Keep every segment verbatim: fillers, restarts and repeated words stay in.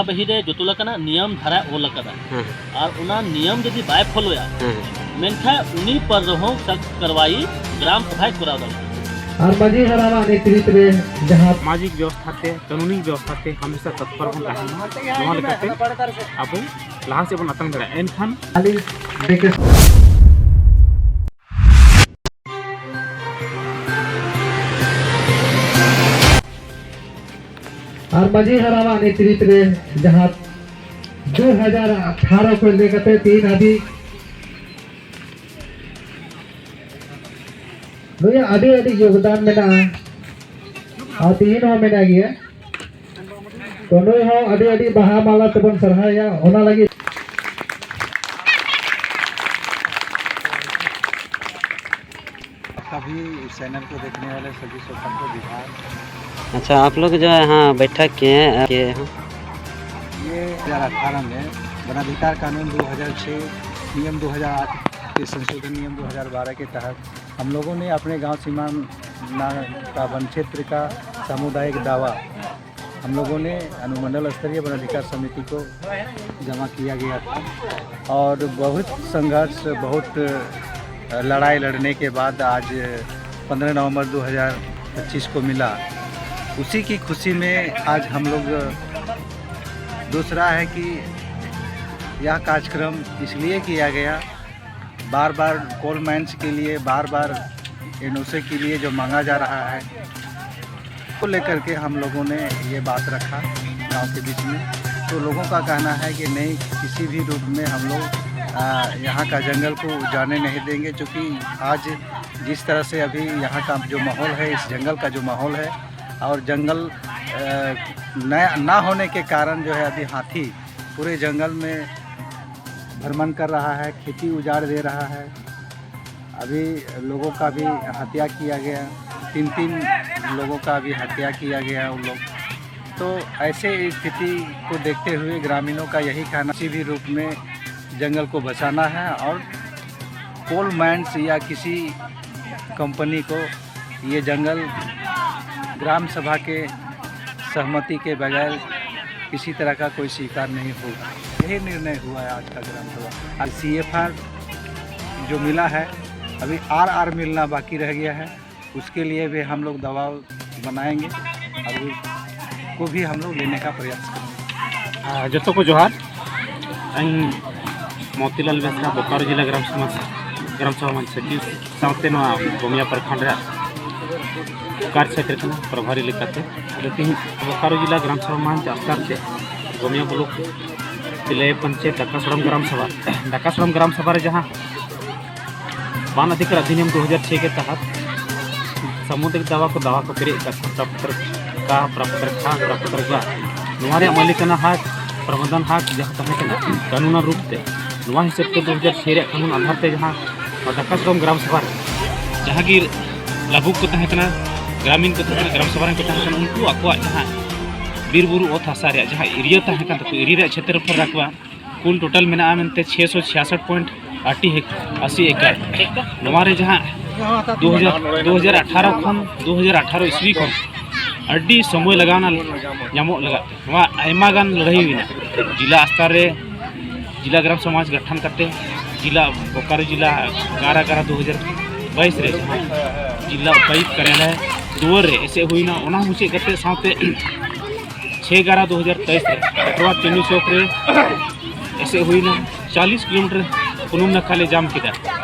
ᱵᱟᱹᱦᱤ ᱨᱮ ᱡᱚᱛᱚ ᱞᱮᱠᱟᱱᱟᱜ ᱱᱤᱭᱚᱢ ᱫᱷᱟᱨᱟ ᱚᱞ ᱟᱠᱟᱫᱟ᱾ ᱦᱮᱸ᱾ ᱟᱨ ᱚᱱᱟ ᱱᱤᱭᱚᱢ ᱡᱩᱫᱤ ᱵᱟᱭ ᱯᱷᱚᱞᱳᱭᱟ, ᱦᱮᱸ᱾ ᱢᱮᱱᱠᱷᱟᱱ ᱩᱱᱤ ᱯᱟᱨ ᱨᱮᱦᱚᱸ ᱥᱚᱠᱛ ᱠᱟᱨᱣᱟᱭᱤ ᱜᱨᱟᱢ ᱥᱚᱵᱷᱟᱭ ᱠᱚᱨᱟᱣ ᱫᱟᱲᱮᱭᱟᱜᱼᱟ᱾ ᱟᱨ ᱢᱟᱹᱡᱷᱤ ᱦᱟᱲᱟᱢᱟᱜ ᱱᱮᱛᱨᱤᱛ ᱨᱮ ᱡᱟᱦᱟᱸ ᱥᱟᱢᱟᱡᱤᱠ ᱵᱮᱵᱚᱥᱛᱷᱟ ᱛᱮ, ᱠᱟᱹᱱᱩᱱᱤ ᱵᱮᱵᱚᱥᱛᱷᱟ ᱛᱮ ᱦᱟᱢᱮᱥᱟ ᱛᱚᱛᱯᱚᱨ ᱵᱚᱱ ᱛᱟᱦᱮᱱ ᱢᱟ, ᱱᱚᱣᱟ ᱞᱮᱠᱟᱛᱮ ᱟᱵᱚ ᱞᱟᱦᱟ ᱥᱮᱫ ᱵᱚᱱ ᱟᱛᱟᱝ ᱫᱟᱲᱮᱭᱟᱜᱼᱟ᱾ ᱮᱱᱠᱷᱟᱱ ᱟᱹᱞᱤᱧ ᱵᱤᱠᱮᱥ ᱟᱨ ᱢᱟᱹᱡᱷᱤ ᱦᱟᱲᱟᱢᱟᱜ ᱱᱮᱛᱨᱤᱛ ᱨᱮ ᱡᱟᱦᱟᱸ ᱫᱩ ᱦᱟᱡᱟᱨ ᱟᱴᱷᱟᱨᱚ ᱠᱷᱚᱱ ᱞᱟᱹᱭ ᱠᱟᱛᱮ ᱛᱤᱱ ᱦᱟᱹᱵᱤᱡ ᱱᱩᱭᱟᱜ ᱟᱹᱰᱤ ᱟᱹᱰᱤ ᱭᱳᱜᱽᱫᱟᱱ ᱢᱮᱱᱟᱜᱼᱟ ᱟᱨ ᱛᱤᱦᱤᱧ ᱦᱚᱸ ᱢᱮᱱᱟᱜ ᱜᱮᱭᱟ᱾ ᱛᱚ ᱱᱩᱭ ᱦᱚᱸ ᱟᱹᱰᱤ ᱟᱹᱰᱤ ᱵᱟᱦᱟ ᱢᱟᱞᱟ ᱛᱮᱵᱚᱱ ᱥᱟᱨᱦᱟᱣᱮᱭᱟ᱾ ᱚᱱᱟ ᱞᱟᱹᱜᱤᱫ सभी इस चैनल को देखने वाले सभी श्रोता को जोहार। अच्छा, आप लोग जो है यहाँ बैठक किए हैं, किए हैं? ये दो हज़ार अठारह में वनाधिकार कानून दो हज़ार छह, नियम दो हज़ार आठ के संशोधन नियम दो हज़ार बारह के तहत हम लोगों ने अपने गांव सीमा ना का वन क्षेत्र का सामुदायिक दावा हम लोगों ने अनुमंडल स्तरीय वन अधिकार समिति को जमा किया गया था और बहुत संघर्ष, बहुत लड़ाई लड़ने के बाद आज पन्द्रह नवंबर दो हज़ार पच्चीस को मिला। उसी की खुशी में आज हम लोग, दूसरा है कि यह कार्यक्रम इसलिए किया गया, बार बार कोल माइंस के लिए, बार बार एनओसी के लिए जो मांगा जा रहा है, को लेकर के हम लोगों ने ये बात रखा गांव के बीच में। तो लोगों का कहना है कि नहीं, किसी भी रूप में हम लोग, आ, यहाँ का जंगल को उजाड़ने नहीं देंगे, क्योंकि आज जिस तरह से अभी यहाँ का जो माहौल है, इस जंगल का जो माहौल है, और जंगल, आ, नया ना होने के कारण जो है अभी हाथी पूरे जंगल में भ्रमण कर रहा है, खेती उजाड़ दे रहा है। अभी लोगों का भी हत्या किया गया, तीन तीन लोगों का भी हत्या किया गया उन लोग। तो ऐसे स्थिति को देखते हुए ग्रामीणों का यही कहना, किसी भी रूप में जंगल को बचाना है और कोल माइंस या किसी कंपनी को ये जंगल ग्राम सभा के सहमति के बगैर किसी तरह का कोई स्वीकार नहीं होगा। यही निर्णय हुआ है आज का ग्राम सभा। और सी एफ आर जो मिला है, अभी आर आर मिलना बाकी रह गया है, उसके लिए भी हम लोग दबाव बनाएंगे और उसको भी हम लोग लेने का प्रयास करेंगे। ᱡᱚᱛᱚ ᱠᱚ ᱡᱚᱦᱟᱨ᱾ ᱤᱧ ᱢᱚᱛᱤᱞᱟᱞ ᱵᱮᱥᱨᱟ, ᱵᱳᱠᱟᱨᱳ ᱡᱮᱞᱟ ᱜᱨᱟᱢ ᱥᱚᱢᱟᱡᱽ, ᱜᱨᱟᱢ ᱥᱚᱵᱷᱟ ᱢᱚᱧᱪ ᱥᱚᱪᱤᱵᱽ, ᱥᱟᱶᱛᱮ ᱱᱚᱣᱟ ᱜᱚᱢᱤᱭᱟ ᱯᱨᱚᱠᱷᱚᱸᱰ ᱨᱮᱭᱟᱜ ᱠᱟᱨᱡᱽ ᱪᱷᱮᱛᱨᱚ ᱠᱟᱱᱟ ᱯᱨᱚᱵᱷᱟᱨᱤ ᱞᱮᱠᱟᱛᱮ᱾ ᱟᱫᱚ ᱛᱮᱦᱮᱧ ᱵᱳᱠᱟᱨᱳ ᱡᱮᱞᱟ ᱜᱨᱟᱢ ᱥᱚᱵᱷᱟ ᱢᱚᱧᱪ ᱟᱥᱛᱟᱨ ᱛᱮ ᱜᱚᱢᱤᱭᱟ ᱵᱞᱚᱠ ᱛᱤᱞᱟᱹᱭ ᱯᱚᱧᱪᱟᱭᱮᱛ ᱰᱟᱠᱟᱥᱚᱲᱚᱢ ᱜᱨᱟᱢ ᱥᱚᱵᱷᱟ, ᱰᱟᱠᱟᱥᱚᱲᱚᱢ ᱜᱨᱟᱢ ᱥᱚᱵᱷᱟ ᱨᱮ ᱡᱟᱦᱟᱸ वन अधिकार अधिनियम दो हज़ार छह के तहत ᱥᱟᱢᱩᱫᱨᱤᱠ ᱫᱟᱣᱟ ᱠᱚ, ᱫᱟᱣᱟ ᱠᱚ ᱯᱮᱨᱮᱡ ᱟᱠᱟᱫ ᱠᱚ, ᱯᱨᱟᱯᱛᱨ ᱠᱟ, ᱯᱨᱟᱯᱛᱨ ᱠᱷᱟ, ᱯᱨᱟᱯᱛᱨ ᱜᱟ, ᱱᱚᱣᱟ ᱨᱮᱭᱟᱜ ᱢᱟᱹᱞᱤᱠᱟᱱᱟ ᱦᱟᱠ, ᱯᱨᱚᱵᱚᱱᱫᱷᱚᱱ ᱦᱟᱠ ᱡᱟᱦᱟᱸ ᱛᱟᱦᱮᱸ ᱠᱟᱱᱟ ᱠᱟᱹᱱᱩᱱᱟᱱ ᱨᱩᱯ ᱛᱮ, ᱱᱚᱣᱟ ᱦᱤᱥᱟᱹᱵ ᱛᱮ ᱫᱩ ᱦᱟᱡᱟᱨ ᱪᱷᱚᱭ ᱨᱮᱭᱟᱜ ᱠᱟᱹᱱᱩᱱ ᱟᱫᱷᱟᱨ ᱛᱮ ᱡᱟᱦᱟᱸ ᱰᱟᱠᱟᱥᱨᱚᱢ ᱜᱨᱟᱢ ᱥᱚᱵᱷᱟ ᱨᱮ ᱡᱟᱦᱟᱸ ᱜᱮ ᱞᱟᱹᱵᱩᱠ ᱠᱚ ᱛᱟᱦᱮᱸ ᱠᱟᱱᱟ, ᱜᱨᱟᱢᱤᱱ ᱠᱚ ᱛᱟᱦᱮᱸ ᱠᱟᱱᱟ, ᱜᱨᱟᱢ ᱥᱚᱵᱷᱟ ᱨᱮᱱ ᱠᱚ ᱛᱟᱦᱮᱸ ᱠᱟᱱᱟ, ᱩᱱᱠᱩ ᱟᱠᱚᱣᱟᱜ ᱡᱟᱦᱟᱸ ᱵᱤᱨ ᱵᱩᱨᱩ ᱚᱛ ᱦᱟᱥᱟ ᱨᱮᱭᱟᱜ ᱡᱟᱦᱟᱸ ᱮᱨᱤᱭᱟ ᱛᱟᱦᱮᱸ ᱠᱟᱱ ᱛᱟᱠᱚ, ᱮᱨᱤᱭᱟ ᱨᱮᱭᱟᱜ ᱪᱷᱮᱛᱨᱚᱯᱷᱚᱞ ᱨᱟᱠᱷᱣᱟ ᱠᱩᱞ ᱴᱳᱴᱟᱞ ᱢᱮᱱᱟᱜᱼᱟ ᱢᱮᱱᱛᱮ ᱪᱷᱮᱥᱚ ᱪᱷᱤᱭᱟᱥᱚᱴ ᱯᱚᱭᱮᱱᱴ ᱟᱴᱴᱤ ᱟᱥᱤ ᱮᱠᱟᱨ᱾ ᱱᱚᱣᱟ ᱨᱮ ᱡᱟᱦᱟᱸ ᱫᱩ ᱦᱟᱡᱟᱨ, ᱫᱩ ᱦᱟᱡᱟᱨ ᱟᱴᱷᱟᱨᱚ ᱠᱷᱚᱱ, ᱫᱩ ᱦᱟᱡᱟᱨ ᱟᱴᱷᱟᱨᱚ ᱤᱥᱣᱤ ᱠᱷᱚᱱ ᱟᱹᱰᱤ ᱥᱚᱢᱚᱭ ᱞᱟᱜᱟᱣᱱᱟ ᱧᱟᱢᱚᱜ ᱞᱟᱜᱟᱜ ᱛᱮ᱾ ᱱᱚᱣᱟ ᱟᱭᱢᱟ ᱜᱟᱱ ᱞᱟᱹᱲᱦᱟᱹᱭ ᱦᱩᱭᱱᱟ᱾ ᱡᱮᱞᱟ ᱥᱛᱚᱨ ᱨᱮ ᱡᱮᱞᱟ ᱜᱨᱟᱢ ᱥᱚᱢᱟᱡᱽ ᱜᱚᱴᱷᱚᱱ ᱠᱟᱛᱮ, ᱡᱮᱞᱟ ᱵᱳᱠᱟᱨᱳ ᱡᱮᱞᱟ ᱜᱟᱨᱟ ᱜᱟᱨᱟ ᱫᱩ ᱦᱟᱡᱟᱨ ᱵᱟᱭᱤᱥ ᱨᱮ ᱡᱟᱦᱟᱸ ᱡᱮᱞᱟ ᱩᱯᱟᱭᱩᱠᱛ ᱠᱟᱨᱭᱟᱞᱚᱭ ᱫᱩᱣᱟᱹᱨ ᱨᱮ ᱮᱥᱮᱫ ᱦᱩᱭᱱᱟ, ᱚᱱᱟ ᱢᱩᱪᱟᱹᱫ ᱠᱟᱛᱮ ᱥᱟᱶᱛᱮ ᱪᱷᱮᱭ ᱜᱟᱨᱟ ᱫᱩ ᱦᱟᱡᱟᱨ ᱛᱮᱭᱤᱥ ᱨᱮ ᱯᱮᱴᱨᱳᱣᱟ ᱪᱤᱱᱤ ᱪᱚᱠ ᱨᱮ ᱮᱥᱮᱫ ᱦᱩᱭᱱᱟ᱾ ᱪᱟᱞᱤᱥ ᱠᱤᱞᱳᱢᱤᱴᱟᱨ ᱯᱩᱱᱩᱢ ᱱᱟᱠᱷᱟ ᱞᱮ ᱡᱟᱢ ᱠᱮᱫᱟ᱾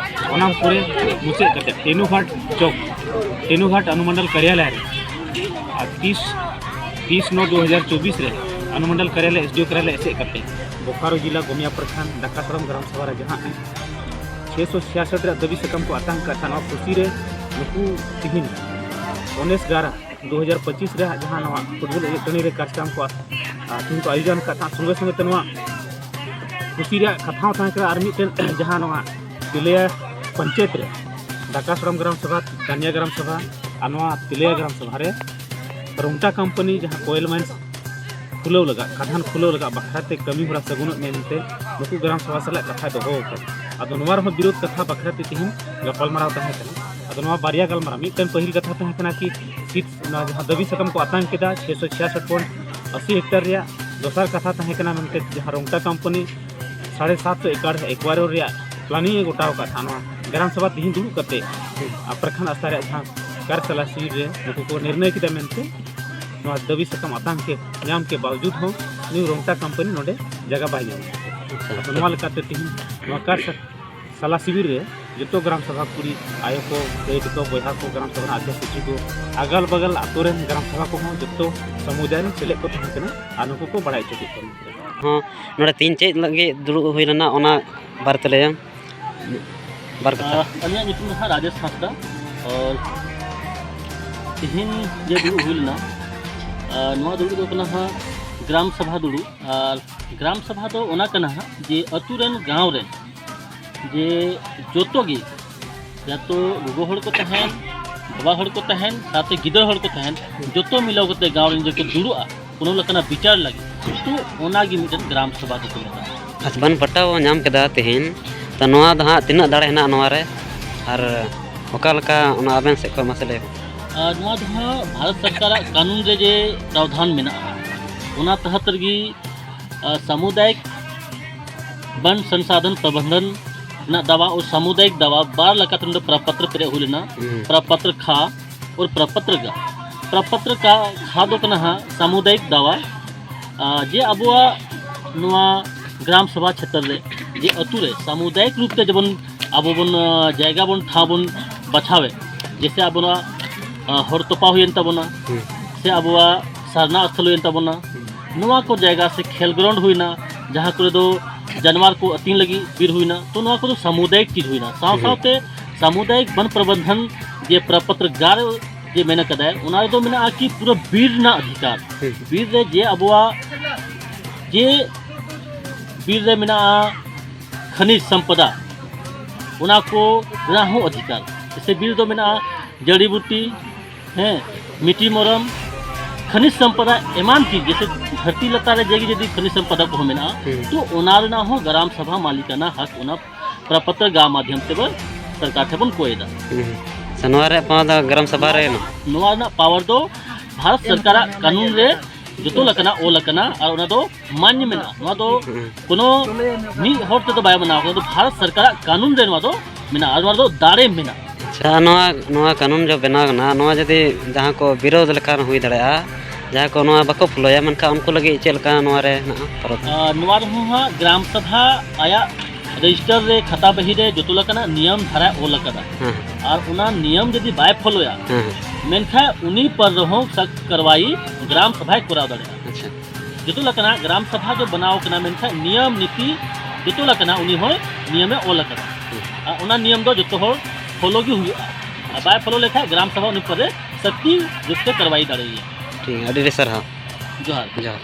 ᱚᱱᱟ ᱯᱚᱨᱮ ᱢᱩᱪᱟᱹᱫ ᱠᱟᱛᱮ ᱴᱮᱱᱩᱜᱷᱟᱴ ᱪᱚᱠ, ᱴᱮᱱᱩᱜᱷᱟᱴ ᱚᱱᱩᱢᱚᱱᱰᱚᱞ ᱠᱟᱨᱭᱟᱞᱚᱭ ᱨᱮ ᱟᱨ ᱛᱤᱥ, ᱛᱤᱥ ᱱᱚ ᱫᱩ ᱦᱟᱡᱟᱨ ᱪᱚᱵᱵᱤᱥ ᱨᱮ ᱚᱱᱩᱢᱚᱱᱰᱚᱞ ᱠᱟᱨᱭᱟᱞᱚᱭ, ᱮᱥ ᱰᱤ ᱳ ᱠᱟᱨᱭᱟᱞᱚᱭ ᱮᱥᱮᱫ ᱠᱟᱛᱮ ᱵᱳᱠᱟᱨᱳ ᱡᱮᱞᱟ ᱜᱚᱢᱤᱭᱟ ᱯᱨᱚᱠᱷᱚᱸᱰ ᱰᱟᱠᱟᱥᱨᱚᱢ ᱜᱨᱟᱢ ᱥᱚᱵᱷᱟ ᱨᱮ ᱡᱟᱦᱟᱸ ᱪᱷᱮᱥᱚ ᱪᱷᱤᱭᱟᱥᱚᱴ ᱨᱮᱭᱟᱜ ᱫᱟᱹᱵᱤ ᱥᱟᱠᱟᱢ ᱠᱚ ᱟᱛᱟᱝ ᱠᱟᱜ ᱛᱟᱦᱮᱸ, ᱱᱚᱣᱟ ᱠᱩᱥᱤ ᱨᱮ ᱱᱩᱠᱩ ᱛᱤᱦᱤᱧ ᱩᱱᱤᱥ ᱜᱟᱨᱟ ᱫᱩ ᱦᱟᱡᱟᱨ ᱯᱚᱸᱪᱤᱥ ᱨᱮ ᱦᱟᱸᱜ ᱡᱟᱦᱟᱸ ᱱᱚᱣᱟ ᱯᱷᱩᱴᱵᱚᱞ ᱮᱱᱮᱡ ᱴᱟᱺᱰᱤ ᱨᱮ ᱠᱟᱨᱡᱚᱠᱨᱚᱢ ᱠᱚ, ᱟᱨ, ᱛᱮᱦᱮᱧ ᱠᱚ ᱟᱭᱳᱡᱚᱱ ᱟᱠᱟᱫ ᱛᱟᱦᱮᱸᱫ, ᱥᱚᱸᱜᱮ ᱥᱚᱸᱜᱮ ᱛᱮ ᱱᱚᱣᱟ ᱠᱩᱥᱤ ᱨᱮᱭᱟᱜ ᱠᱟᱛᱷᱟ ᱦᱚᱸ ᱛᱟᱦᱮᱸ ᱠᱟᱱᱟ ᱟᱨ ᱢᱤᱫᱴᱮᱱ ᱡᱟᱦᱟᱸ ᱱᱚᱣᱟ ᱛᱤᱞᱟᱹᱭᱟ ᱯᱚᱧᱪᱟᱭᱮᱛ ᱨᱮ ᱰᱟᱠᱟᱥᱨᱚᱢ ᱜᱨᱟᱢ ᱥᱚᱵᱷᱟ, ᱠᱟᱱᱭᱟ ᱜᱨᱟᱢ ᱥᱚᱵᱷᱟ ᱟᱨ ᱱᱚᱣᱟ ᱛᱤᱞᱟᱹᱭᱟ ᱜᱨᱟᱢ ᱥᱚᱵᱷᱟ ᱨᱮ ᱨᱩᱝᱴᱟ ᱠᱳᱢᱯᱟᱱᱤ ᱡᱟᱦᱟᱸ ᱠᱚᱭᱮᱞ ᱢᱟᱭᱤᱱᱥ ᱠᱷᱩᱞᱟᱹᱣ ᱞᱟᱜᱟᱜ, ᱠᱷᱟᱫᱟᱱ ᱠᱷᱩᱞᱟᱹᱣ ᱞᱟᱜᱟᱜ ᱵᱟᱠᱷᱨᱟ ᱛᱮ ᱠᱟᱹᱢᱤ ᱦᱚᱨᱟ ᱥᱟᱹᱜᱩᱱᱚᱜ ᱢᱮᱱᱛᱮ ᱱᱩᱠᱩ ᱜᱨᱟᱢ ᱥᱚᱵᱷᱟ ᱥᱟᱞᱟᱜ ᱠᱟᱛᱷᱟᱭ ᱫᱚᱦᱚ ᱟᱠᱟᱫᱟ᱾ ᱟᱫᱚ ᱱᱚᱣᱟ ᱨᱮᱦᱚᱸ ᱵᱤᱨᱳᱫᱷ ᱠᱟᱛᱷᱟ ᱵᱟᱠᱷᱨᱟ ᱛᱮ ᱛᱮᱦᱮᱧ ᱜᱟᱯᱟᱞᱢᱟᱨᱟᱣ ᱛᱟᱦᱮᱸ ᱠᱟᱱᱟ᱾ ᱟᱫᱚ ᱱᱚᱣᱟ ᱵᱟᱨᱭᱟ ᱜᱟᱞᱢᱟᱨᱟᱣ, ᱢᱤᱫᱴᱮᱱ ᱯᱟᱹᱦᱤᱞ ᱠᱟᱛᱷᱟ ᱛᱟᱦᱮᱸ ᱠᱟᱱᱟ ᱠᱤ ᱥᱤᱴ, ᱚᱱᱟ ᱡᱟᱦᱟᱸ ᱫᱟᱹᱵᱤ ᱥᱟᱠᱟᱢ ᱠᱚ ᱟᱛᱟᱝ ᱠᱮᱫᱟ ᱪᱷᱮᱥᱚ ᱪᱷᱤᱭᱟᱥᱚᱴ ᱯᱚᱭᱮᱱᱴ ᱟᱥᱤ ᱦᱮᱠᱴᱟᱨ ᱨᱮᱭᱟᱜ, ᱫᱚᱥᱟᱨ ᱠᱟᱛᱷᱟ ᱛᱟᱦᱮᱸ ᱠᱟᱱᱟ ᱢᱮᱱᱛᱮ, ᱡᱟᱦᱟᱸ ᱨᱚᱝᱴᱟ ᱠᱳᱢᱯᱟᱱᱤ ᱥᱟᱲᱮ ᱥᱟᱛ ᱮᱠᱚᱨ ᱮᱠᱣᱟᱨ ᱨᱮᱭᱟᱜ ᱯᱞᱟᱱᱤᱝ ᱮ ᱜᱚᱴᱟᱣ ᱟᱠᱟᱫ ᱛᱟᱦᱮᱸ, ᱱᱚᱣᱟ ᱜᱨᱟᱢ ᱥᱚᱵᱷᱟ ᱛᱤᱦᱤᱧ ᱫᱩᱲᱩᱵ ᱠᱟᱛᱮ ᱟᱨ ᱯᱨᱚᱠᱷᱚᱸᱰ ᱥᱛᱚᱨ ᱨᱮᱭᱟᱜ ᱡᱟᱦᱟᱸ ᱠᱟᱨᱡᱽᱥᱟᱞᱟ ᱥᱤᱵᱤᱨ ᱨᱮ ᱱᱩᱠᱩ ᱠᱚ ᱱᱤᱨᱱᱚᱭ ᱠᱮᱫᱟ ᱢᱮᱱᱛᱮ, ᱱᱚᱣᱟ ᱫᱟᱹᱵᱤ ᱥᱟᱠᱟᱢ ᱟᱛᱟᱝ ᱠᱮ ᱧᱟᱢ ᱠᱮ ᱵᱟᱣᱡᱩᱫ ᱦᱚᱸ ᱱᱩᱭ ᱨᱚᱝᱴᱟ ᱠᱳᱢᱯᱟᱱᱤ ᱱᱚᱰᱮ ᱡᱟᱭᱜᱟ ᱵᱟᱭ ᱧᱟᱢ ᱠᱮᱫᱟ᱾ ᱟᱪᱪᱷᱟ᱾ ᱟᱫᱚ ᱱᱚᱣᱟ ᱞᱮᱠᱟᱛᱮ ᱛᱤᱦᱤᱧ ᱱᱚᱣᱟ ᱠᱟᱨᱡᱽᱥᱟᱞᱟ ᱥᱤᱵᱤᱨ ᱨᱮ ᱡᱚᱛᱚ ᱜᱨᱟᱢ ᱥᱚᱵᱷᱟ ᱠᱩᱲᱤ, ᱟᱭᱳ ᱠᱚ, ᱫᱟᱹᱭ ᱛᱟᱠᱚ, ᱵᱚᱭᱦᱟ ᱠᱚ, ᱜᱨᱟᱢ ᱥᱚᱵᱷᱟ ᱨᱮᱱ ᱟᱫᱷᱭᱚᱠ ᱥᱚᱪᱤᱵᱽ ᱠᱚ, ᱟᱜᱟᱞ ᱵᱟᱜᱟᱞ ᱟᱛᱳ ᱨᱮᱱ ᱜᱨᱟᱢ ᱥᱚᱵᱷᱟ ᱠᱚᱦᱚᱸ ᱡᱚᱛᱚ ᱥᱚᱢᱩᱫᱟᱭ ᱨᱮᱱ ᱥᱮᱞᱮᱫ ᱠᱚ ᱛᱟᱦᱮᱸ ᱠᱟᱱᱟ ᱟᱨ ᱱᱩᱠᱩ ᱠᱚ ᱵᱟᱲᱟᱭ ᱦᱚᱪᱚ ᱠᱮᱫ ᱠᱚᱣᱟ᱾ ᱦᱚᱸ, ᱱᱚᱰᱮ ᱛᱮᱦᱮᱧ ᱪᱮᱫ ᱞᱟᱹᱜᱤᱫ ᱫᱩᱲᱩᱵ ᱦᱩᱭ ᱞᱮᱱᱟ, ᱚᱱᱟ ᱵᱟᱨᱮᱛᱮ ᱞᱟᱹᱭᱟᱢ ᱵᱟᱨ ᱠᱟᱛᱷᱟ᱾ ᱟᱸ, ᱟᱹᱞᱤᱧᱟᱜ ᱧᱩᱛᱩᱢ ᱫᱚ ᱦᱟᱸᱜ ᱨᱟᱡᱮᱥ ᱦᱟᱸᱥᱫᱟ᱾ ᱟᱨ ᱛᱮᱦᱮᱧ ᱡᱮ ᱫᱩᱲᱩᱵ ᱦᱩᱭ ᱞᱮᱱᱟ, ᱟᱨ ᱱᱚᱣᱟ ᱫᱩᱲᱩᱵ ᱫᱚ ᱠᱟᱱᱟ ᱦᱟᱸᱜ ᱜᱨᱟᱢ ᱥᱚᱵᱷᱟ ᱫᱩᱲᱩᱵ᱾ ᱟᱨ ᱜᱨᱟᱢ ᱥᱚᱵᱷᱟ ᱫᱚ ᱚᱱᱟ ᱠᱟᱱᱟ ᱦᱟᱸᱜ ᱡᱮ ᱟᱹᱛᱩ ᱨᱮᱱ, ᱜᱟᱶ ᱨᱮᱱ ᱡᱮ ᱡᱚᱛᱚ ᱜᱮ, ᱡᱚᱛᱚ ᱜᱚᱜᱚ ᱦᱚᱲ ᱠᱚ ᱛᱟᱦᱮᱱ, ᱵᱟᱵᱟ ᱦᱚᱲ ᱠᱚ ᱛᱟᱦᱮᱱ, ᱥᱟᱶᱛᱮ ᱜᱤᱫᱽᱨᱟᱹ ᱦᱚᱲ ᱠᱚ ᱛᱟᱦᱮᱱ, ᱡᱚᱛᱚ ᱢᱤᱞᱟᱹᱣ ᱠᱟᱛᱮ ᱜᱟᱶ ᱨᱮᱱ ᱡᱚᱛᱚ ᱫᱩᱲᱩᱵᱼᱟ, ᱠᱳᱱᱳ ᱞᱮᱠᱟᱱᱟᱜ ᱵᱤᱪᱟᱨ ᱞᱟᱹᱜᱤᱫ᱾ ᱛᱚ ᱚᱱᱟᱜᱮ ᱢᱤᱫᱴᱮᱱ ᱜᱨᱟᱢ ᱥᱚᱵᱷᱟ ᱫᱚᱠᱚ ᱢᱮᱛᱟᱜᱼᱟ᱾ ᱟᱪᱪᱷᱟ, ᱵᱟᱱ ᱯᱟᱴᱟ ᱵᱚ ᱧᱟᱢ ᱠᱮᱫᱟ ᱛᱮᱦᱮᱧ, ᱛᱚ ᱱᱚᱣᱟ ᱫᱚ ᱦᱟᱸᱜ ᱛᱤᱱᱟᱹᱜ ᱫᱟᱲᱮ ᱦᱮᱱᱟᱜᱼᱟ ᱱᱚᱣᱟ ᱨᱮ, ᱟᱨ ᱚᱠᱟ ᱞᱮᱠᱟ ᱚᱱᱟ ᱟᱵᱮᱱ ᱥᱮᱫ ᱠᱷᱚᱱ ᱢᱟᱥᱮ ᱞᱟᱹᱭ ᱵᱮᱱ? ᱟᱨ ᱱᱚᱣᱟ ᱫᱚ ᱦᱟᱸᱜ ᱵᱷᱟᱨᱚᱛ ᱥᱚᱨᱠᱟᱨᱟᱜ ᱠᱟᱹᱱᱩᱱ ᱨᱮ ᱡᱮ ᱯᱨᱟᱣᱫᱷᱟᱱ ᱢᱮᱱᱟᱜᱼᱟ, ᱚᱱᱟ ᱛᱟᱦᱟᱛ ᱨᱮᱜᱮ, ᱟᱨ, ᱥᱟᱢᱩᱫᱟᱭᱤᱠ ᱵᱟᱱ ᱥᱚᱝᱥᱟᱫᱷᱚᱱ ᱯᱨᱚᱵᱚᱱᱫᱷᱚᱱ ᱨᱮᱱᱟᱜ ᱫᱟᱣᱟ ᱟᱨ ᱥᱟᱢᱩᱫᱟᱭᱤᱠ ᱫᱟᱣᱟ ᱵᱟᱨ ᱞᱮᱠᱟᱛᱮ ᱱᱚᱰᱮ ᱯᱨᱚᱯᱚᱛᱨᱚ ᱯᱮᱨᱮᱡ ᱦᱩᱭ ᱞᱮᱱᱟ᱾ ᱦᱩᱸ᱾ ᱯᱨᱚᱯᱚᱛᱨᱚ ᱠᱷᱟ ᱟᱨ ᱯᱨᱚᱯᱚᱛᱨᱚ ᱜᱟ᱾ ᱯᱨᱚᱯᱚᱛᱨᱚ ᱠᱟ, ᱠᱷᱟ ᱫᱚ ᱠᱟᱱᱟ ᱦᱟᱸᱜ ᱥᱟᱢᱩᱫᱟᱭᱤᱠ ᱫᱟᱣᱟ᱾ ᱟᱨ ᱡᱮ ᱟᱵᱚᱣᱟᱜ ᱱᱚᱣᱟ ᱜᱨᱟᱢ ᱥᱚᱵᱷᱟ ᱪᱷᱮᱛᱨᱚ ᱨᱮ, ᱡᱮ ᱟᱹᱛᱩ ᱨᱮ ᱥᱟᱢᱩᱫᱟᱭᱤᱠ ᱨᱩᱯ ᱛᱮ ᱡᱮᱢᱚᱱ ᱟᱵᱚ ᱵᱚᱱ, ᱟᱸ, ᱡᱟᱭᱜᱟ ᱵᱚᱱ, ᱴᱷᱟᱶ ᱵᱚᱱ ᱵᱟᱪᱷᱟᱣᱮᱫ, ᱡᱮᱭᱥᱮ ᱟᱵᱚ ᱱᱚᱣᱟ, ᱟᱸ, ᱦᱚᱲ ᱛᱚᱯᱟ ᱦᱩᱭᱮᱱ ᱛᱟᱵᱚᱱᱟ, ᱦᱩᱸ᱾ ᱥᱮ ᱟᱵᱚᱣᱟᱜ ᱥᱟᱨᱱᱟ ᱥᱛᱷᱚᱞ ᱦᱩᱭᱮᱱ ᱛᱟᱵᱚᱱᱟ, ᱦᱩᱸ᱾ ᱱᱚᱣᱟ ᱠᱚ ᱡᱟᱭᱜᱟ ᱥᱮ ᱠᱷᱮᱞ ᱜᱨᱟᱣᱩᱱᱰ ᱦᱩᱭᱱᱟ, ᱡᱟᱦᱟᱸ ᱠᱚᱨᱮ ᱫᱚ ᱡᱟᱱᱣᱟᱨ ᱠᱚ ᱟᱹᱛᱤᱧ ᱞᱟᱹᱜᱤᱫ ᱵᱤᱨ ᱦᱩᱭᱱᱟ, ᱛᱚ ᱱᱚᱣᱟ ᱠᱚᱫᱚ ᱥᱟᱢᱩᱫᱟᱭᱤᱠ ᱪᱤᱡᱽ ᱦᱩᱭᱱᱟ᱾ ᱥᱟᱶ ᱦᱩᱸ᱾ ᱥᱟᱶᱛᱮ ᱥᱟᱢᱩᱫᱟᱭᱤᱠ ᱵᱚᱱ ᱯᱨᱚᱵᱚᱱᱫᱷᱚᱱ ᱡᱮ ᱯᱨᱚᱯᱚᱛᱨᱚ ᱜᱟ ᱨᱮ ᱡᱮ ᱢᱮᱱ ᱠᱟᱫᱟᱭ, ᱚᱱᱟ ᱨᱮᱫᱚ ᱢᱮᱱᱟᱜᱼᱟ ᱠᱤ ᱯᱩᱨᱟᱹ ᱵᱤᱨ ᱨᱮᱱᱟᱜ ᱚᱫᱷᱤᱠᱟᱨ᱾ ᱦᱩᱸ᱾ ᱵᱤᱨ ᱨᱮ ᱡᱮ ᱟᱵᱚᱣᱟᱜ ᱡᱮ ᱵᱤᱨ ᱨᱮ ᱢᱮᱱᱟᱜᱼᱟ ᱠᱷᱟᱱᱤᱡᱽ ᱥᱚᱢᱯᱚᱫᱟ, ᱚᱱᱟ ᱠᱚ ᱨᱮᱱᱟᱜ ᱦᱚᱸ ᱚᱫᱷᱤᱠᱟᱨ᱾ ᱡᱮᱭᱥᱮ ᱵᱤᱨ ᱫᱚ ᱢᱮᱱᱟᱜᱼᱟ ᱡᱟᱹᱲᱤ ᱵᱩᱴᱤ, ᱦᱮᱸ, ᱢᱤᱴᱤ ᱢᱚᱨᱚᱢ, ᱠᱷᱟᱱᱤᱡᱽ ᱥᱚᱢᱯᱚᱫᱟ ᱮᱢᱟᱱ ᱪᱤᱡᱽ, ᱡᱮᱭᱥᱮ ᱫᱷᱟᱹᱨᱛᱤ ᱞᱟᱛᱟᱨ ᱨᱮ ᱡᱮ ᱡᱩᱫᱤ ᱠᱷᱟᱱᱤᱡᱽ ᱥᱚᱢᱯᱚᱫᱟ ᱠᱚᱦᱚᱸ ᱢᱮᱱᱟᱜᱼᱟ, ᱦᱩᱸ᱾ ᱛᱚ ᱚᱱᱟ ᱨᱮᱱᱟᱜ ᱦᱚᱸ ᱜᱨᱟᱢ ᱥᱚᱵᱷᱟ ᱢᱟᱞᱤᱠᱟᱱᱟ ᱦᱟᱠ ᱚᱱᱟ ᱯᱨᱚᱯᱚᱛᱨᱚ ᱜᱟ ᱢᱟᱫᱷᱭᱚᱢ ᱛᱮ ᱵᱚ ᱥᱚᱨᱠᱟᱨ ᱴᱷᱮᱱ ᱵᱚᱱ ᱠᱚᱭ ᱮᱫᱟ᱾ ᱦᱩᱸ᱾ ᱥᱮ ᱱᱚᱣᱟ ᱨᱮᱭᱟᱜ ᱯᱟᱣᱟᱨ ᱫᱚ ᱜᱨᱟᱢ ᱥᱚᱵᱷᱟ ᱨᱮ ᱦᱮᱱᱟᱜᱼᱟ? ᱱᱚᱣᱟ ᱨᱮᱱᱟᱜ ᱯᱟᱣᱟᱨ ᱫᱚ ᱵᱷᱟᱨᱚᱛ ᱥᱚᱨᱠᱟᱨᱟᱜ ᱠᱟᱹᱱᱩᱱ ᱨᱮ ᱡᱚᱛᱚ ᱞᱮᱠᱟᱱᱟᱜ ᱚᱞ ᱟᱠᱟᱱᱟ ᱟᱨ ᱚᱱᱟ ᱫᱚ ᱢᱟᱱᱭ ᱢᱮᱱᱟᱜᱼᱟ᱾ ᱱᱚᱣᱟ ᱫᱚ ᱦᱩᱸ᱾ ᱠᱳᱱᱳ ᱢᱤᱫ ᱦᱚᱲ ᱛᱮᱫᱚ ᱵᱟᱭ ᱵᱮᱱᱟᱣ ᱟᱠᱟᱱᱟ, ᱱᱚᱣᱟ ᱫᱚ ᱵᱷᱟᱨᱚᱛ ᱥᱚᱨᱠᱟᱨᱟᱜ ᱠᱟᱹᱱᱩᱱ ᱨᱮ ᱱᱚᱣᱟ ᱫᱚ ᱢᱮᱱᱟᱜᱼᱟ ᱟᱨ ᱱᱚᱣᱟ ᱫᱚ ᱫᱟᱲᱮ ᱢᱮᱱᱟᱜᱼᱟ᱾ ᱟᱪᱪᱷᱟ, ᱱᱚᱣᱟ, ᱱᱚᱣᱟ ᱠᱟᱹᱱᱩᱱ ᱡᱚ ᱵᱮᱱᱟᱣ ᱠᱟᱱᱟ, ᱱᱚᱣᱟ ᱡᱩᱫᱤ ᱡᱟᱦᱟᱸ ᱠᱚ ᱵᱤᱨᱳᱫᱷ ᱞᱮᱠᱷᱟᱱ ᱦᱩᱭ ᱫᱟᱲᱮᱭᱟᱜᱼᱟ, ᱡᱟᱦᱟᱸᱭ ᱠᱚ ᱱᱚᱣᱟ ᱵᱟᱠᱚ ᱯᱷᱚᱞᱳᱭᱟ, ᱢᱮᱱᱠᱷᱟᱱ ᱩᱱᱠᱩ ᱞᱟᱹᱜᱤᱫ ᱪᱮᱫ ᱞᱮᱠᱟ ᱱᱚᱣᱟ ᱨᱮ ᱦᱮᱱᱟᱜᱼᱟ ᱯᱟᱨᱚᱫᱷᱟᱱ? ᱟᱨ ᱱᱚᱣᱟ ᱨᱮᱦᱚᱸ ᱦᱟᱸᱜ ᱜᱨᱟᱢ ᱥᱟᱵᱷᱟ ᱟᱭᱟᱜ ᱨᱮᱡᱤᱥᱴᱟᱨ ᱨᱮ, ᱠᱷᱟᱛᱟ ᱵᱟᱹᱦᱤ ᱨᱮ ᱡᱚᱛᱚ ᱞᱮᱠᱟᱱᱟᱜ ᱱᱤᱭᱚᱢ ᱫᱷᱟᱨᱟᱭ ᱚᱞ ᱟᱠᱟᱫᱟ᱾ ᱦᱮᱸ, ᱦᱮᱸ᱾ ᱟᱨ ᱚᱱᱟ ᱱᱤᱭᱚᱢ ᱡᱩᱫᱤ ᱵᱟᱭ ᱯᱷᱚᱞᱳᱭᱟ, ᱦᱮᱸ, ᱦᱮᱸ᱾ ᱢᱮᱱᱠᱷᱟᱱ ᱩᱱᱤ ᱯᱟᱨ ᱨᱮᱦᱚᱸ ᱥᱚᱠᱛ ᱠᱟᱨᱣᱟᱭᱤ ᱜᱨᱟᱢ ᱥᱟᱵᱷᱟᱭ ᱠᱚᱨᱟᱣ ᱫᱟᱲᱮᱭᱟᱜᱼᱟ᱾ ᱟᱪᱪᱷᱟ᱾ ᱡᱚᱛᱚ ᱞᱮᱠᱟᱱᱟᱜ ᱜᱨᱟᱢ ᱥᱟᱵᱷᱟ ᱫᱚ ᱵᱮᱱᱟᱣ ᱠᱟᱱᱟ, ᱢᱮᱱᱠᱷᱟᱱ ᱱᱤᱭᱚᱢ ᱱᱤᱛᱤ ᱡᱚᱛᱚ ᱞᱮᱠᱟᱱᱟᱜ ᱩᱱᱤ ᱦᱚᱸᱭ ᱱᱤᱭᱚᱢᱮ ᱚᱞ ᱟᱠᱟᱫᱟ᱾ ᱦᱩᱸ᱾ ᱟᱨ ᱚᱱᱟ ᱱᱤᱭᱚᱢ ᱫᱚ ᱡᱚᱛᱚ ᱦᱚᱲ ᱯᱷᱚᱞᱳ ᱜᱮ ᱦᱩᱭᱩᱜᱼᱟ᱾ ᱟᱨ ᱵᱟᱭ ᱯᱷᱚᱞᱳ ᱞᱮᱠᱷᱟᱱ ᱜᱨᱟᱢ ᱥᱟᱵᱷᱟ ᱩᱱᱤ ᱯᱚᱨᱮ ᱥᱚᱠᱛᱤ ᱨᱩᱯ ᱛᱮ ᱠᱟᱨᱣᱟᱭ ᱫᱟᱲᱮᱭᱟᱭᱟ᱾ ᱴᱷᱤᱠ, ᱟᱹᱰᱤ ᱟᱹᱰᱤ ᱥᱟᱨᱦᱟᱣ᱾ ᱡᱚᱦᱟᱨ᱾ ᱡᱚᱦᱟᱨ᱾